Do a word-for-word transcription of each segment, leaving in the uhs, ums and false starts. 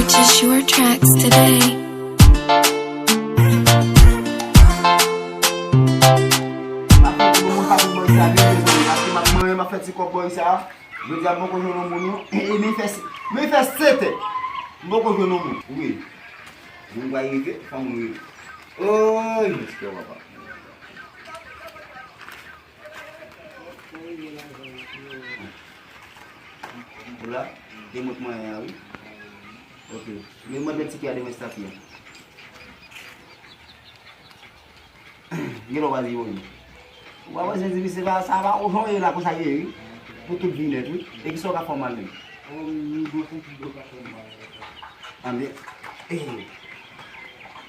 Purchase your tracks today. M ap fè ti moun pa vin bò isi a, li, mezanmi, paske m ap manyen, m ap fè ti kòb bò isi a. Jodi a, m poko jwenn yon moun, non. E, e, men fè, men fè sèt è. M poko jwenn yon moun. Wi. Moun pral rive, fò moun rive. Oy, mèsi, papa. Ou la? Te mwen k manyen a, wi. Ok. Men mande tike a demen staff la. Gen lè w pa di yo, wi. Ou pa wè se difisil la, sa pa ou jan w ye la konsa ye, wi. Pou tout vi nèt, wi. E kisa w ka fè w mal menm? Anben, eh,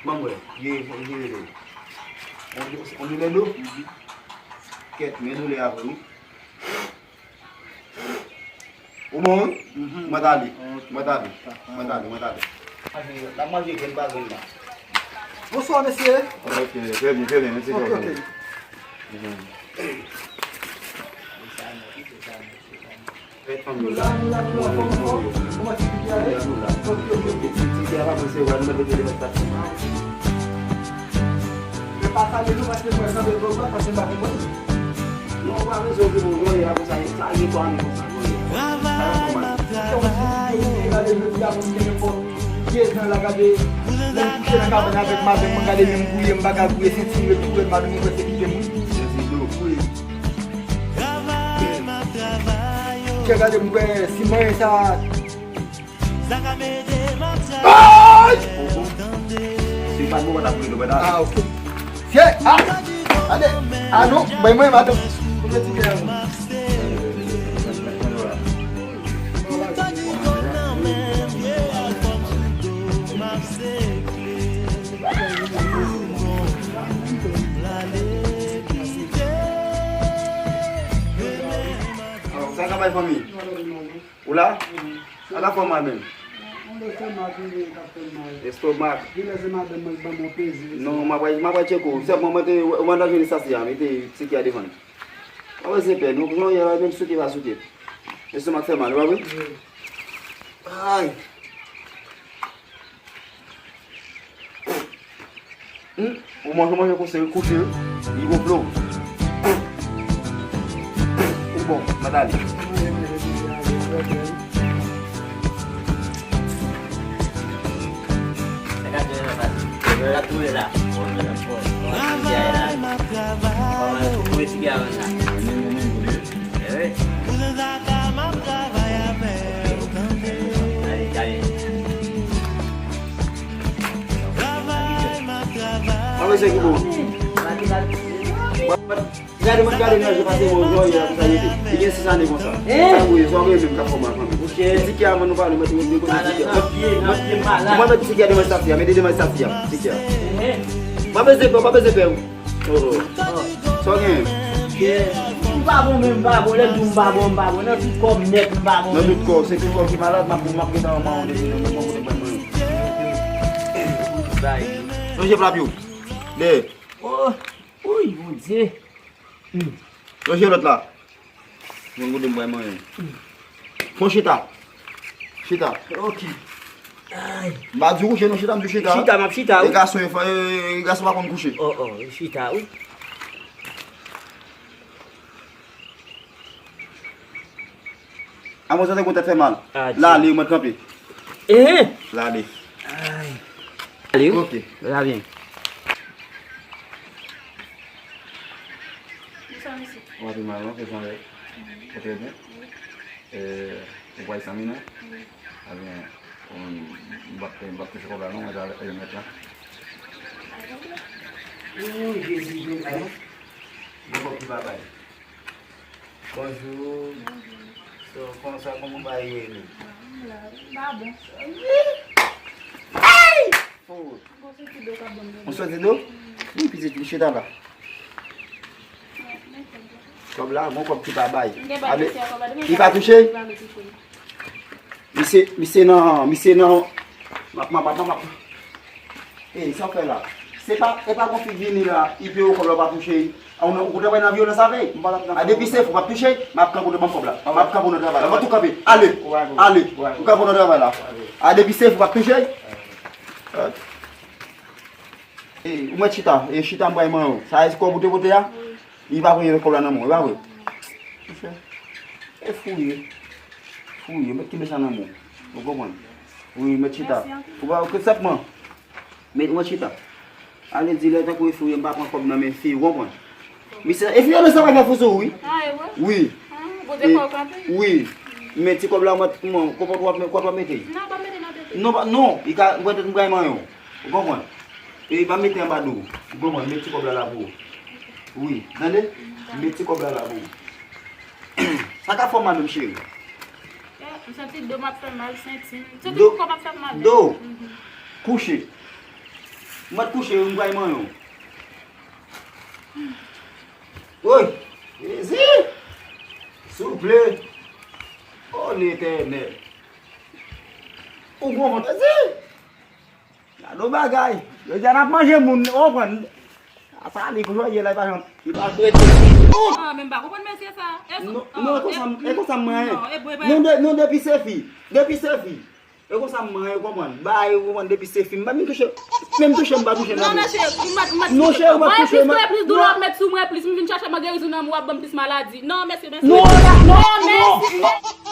ban m wè, gen, gen, gen, on, on doulè do? Kèt, men doulè a vre, wi. Ou bon, wi? Mwen t ale, mwen t ale, mwen t ale, mwen t ale. N ap manje grenn pa grenn la. Bonswa, mesye. Ok, trè byen, trè byen, mèsi. Ok, ok. Fèt fanm yo la. Kòman ti pitit la ye? Ti pitit la pa pran se wè nou mèt mete devan stasyon. Men pa salye nou paske mwen sanble dlo mwen paske m pa konprann. Non, ou pa bezwen okipe w, Jòyè a konsa, sa gen twa ane konsa, Jòyè. Travay m ap travay. Gade jodi a pou m gen nenpòt dezan la, gade lè m kouche nan kabann avèk madanm mwen, gade men m gouye, m pa ka gouye, senti m ret tou rèd, madanm mwen prèske kite m, wi. Senti dlo gouye. Kè gade m wè si manyen sa. Ay! Se pa bon, w ap rele, w ap rele. Ah, ok. Fye! Ah! Gade! Ah non, bay mwen, madanm. Pou mwen ti kè a. Sa ka bay fanmi? Ou la? Sa ka fè w mal menm? Yon lè estomak vin k ap fè m mal. Estomak? Gen lè se madanm mwen k ban m yon peze. Non, m ap al, m ap al tcheke w. Sèlman mwen te, mwen ta jwenn stasyon an, mete tike a devan l. Pa bezwen pè, non, non, yè la menm souke pa souke. Estomak fè mal, ou pa vre? Wi. Ay! Hmm, ou manje, manje konsa, wi, kouche, wi. Li gonfle w. Ou bon, mwen t ale. Travay m ap travay. Mwen mesye ki bon. Gade mwen, gade mwen, je pase mwen yon jòyè la konsa li te. Li gen sis ane konsa. Sa wi, sa wi, menm ka fò mal fanmi. Ti kè a, nou pale, mwen te mete kote ti kè a. Mwen mete ti kè a demen stasyon, mete demen stasyon, ti kè a. Pa bezwen pè, pa bezwen pè. Sa w gen? M pa bon, men m pa bon. Lè m di w m pa bon, m pa bon. Nan tout kò m nèt, m pa bon. Nan tout kò, se tout kò ki malad, m ap, m ap gentan manman w depi nan moman kote m pran mwen. Bay. Lonje pla pye w. Dèyè. Oh, wi, Bondye. Lonje lòt la. Mwen goude m bay manyen. Fon chita. Chita. Ok. Ay. M pa di w kouche non, chita, m di w chita. Chita, m ap chita, wi. E gason, e, e gason pa konn kouche. Oh, oh, chita, wi. A mwen santi gon tèt fè mal. Lale, mwen kanpe. Ehe. Lale. Ay. Lale, wi. Ok. Lale. Ou pa pi mal non, fè jan lè. Ou trè byen? Ou pral sanmi non? Ebyen, m p ap, m p ap touche kòb la non, mwen ta remèt la. Ooh, Jezi, Jezi. Gon kòb ki pa bay. Bonjou. So, konsa, kòman bagay yo ye menm? M pa bon. Ay! Oh. Yon soti do? Wi, pitit, li chita la. Kòb la, gon kòb ki pa bay. Li pa touche? Misye, misye nan, misye nan. M ap, m ap, m ap, m ap. Ey, sa w fè la? Se pa, e pa gon fi k vini la, li peye w kòb la, w pa touche l. A, ou nan, ou travay nan vyolans avè l. A, depi se fi w p ap touche l, m ap kanpe w nan kòb la. M ap kanpe w nan travay la. Mwen tou kanpe. Ale. Ale. Ou kanpe w nan travay la. A, depi se fi w p ap touche l. E, ou mèt chita. E, chita m pral manyen w. Sa e kòb ou te pote a? Li pa pran kòb la nan men w, e pa vre? Monchè, e fouye. Fouye, mèt kenbe sa nan men w. Ou konprann? Wi, mèt chita. Ou pa, ke senpman. Mèt, mèt chita. Ale di lè tankou e fouye, m pa pran kòb nan men fi, ou konprann? Misye, e fi yo nan sa pa fè fou sou ou, wi. A, e vre? Wi. A, poze kò w kanpe. Wi. Men ti kòb la, mwen, mwen, konpòt w ap, konpòt w ap mete? Non, pa mete nan tete. Non, pa, non, li ka, mwen, mwen, mwen, Ou konprann? E pa mete anba do. Ou konprann? Met ti kòb la la pou ou. Wi. Tande? Met ti kòb la la pou ou. Sa ka fè w mal menm, cheri? Eh, m santi do m ap fè m mal, senti m. M santi do, kò m ap fè m mal. Do. Mhm. Kouche. Mwen kouche, m pral manyen w. Woy! Jezi! Souple! O Letènèl! Ou konprann, Jezi! Gade yon bagay. Yo di a n ap manje moun, ou konprann. A sa li, kou jodi a la, li pa janm, li pa janm rete. Ah, men m pa konprann mesye sa. E sou, non, non, e konsa m, e konsa m manyen. Non, e bon, e pa. Non, de, non, depi se fi. Depi se fi. E konsa m manyen, ou konprann. Bay, ou konprann, depi se fi. M pa menm touche, menm touche, m pa touche nan men. Non, mesye, m ap, m ap, non, cheri, m ap touche, plis doulè w ap met sou mwen, plis m vin chache mwen gerizon nan mwen, w ap ban m plis maladi. Non, mesye, mesye. Non, non, non, non, mesye.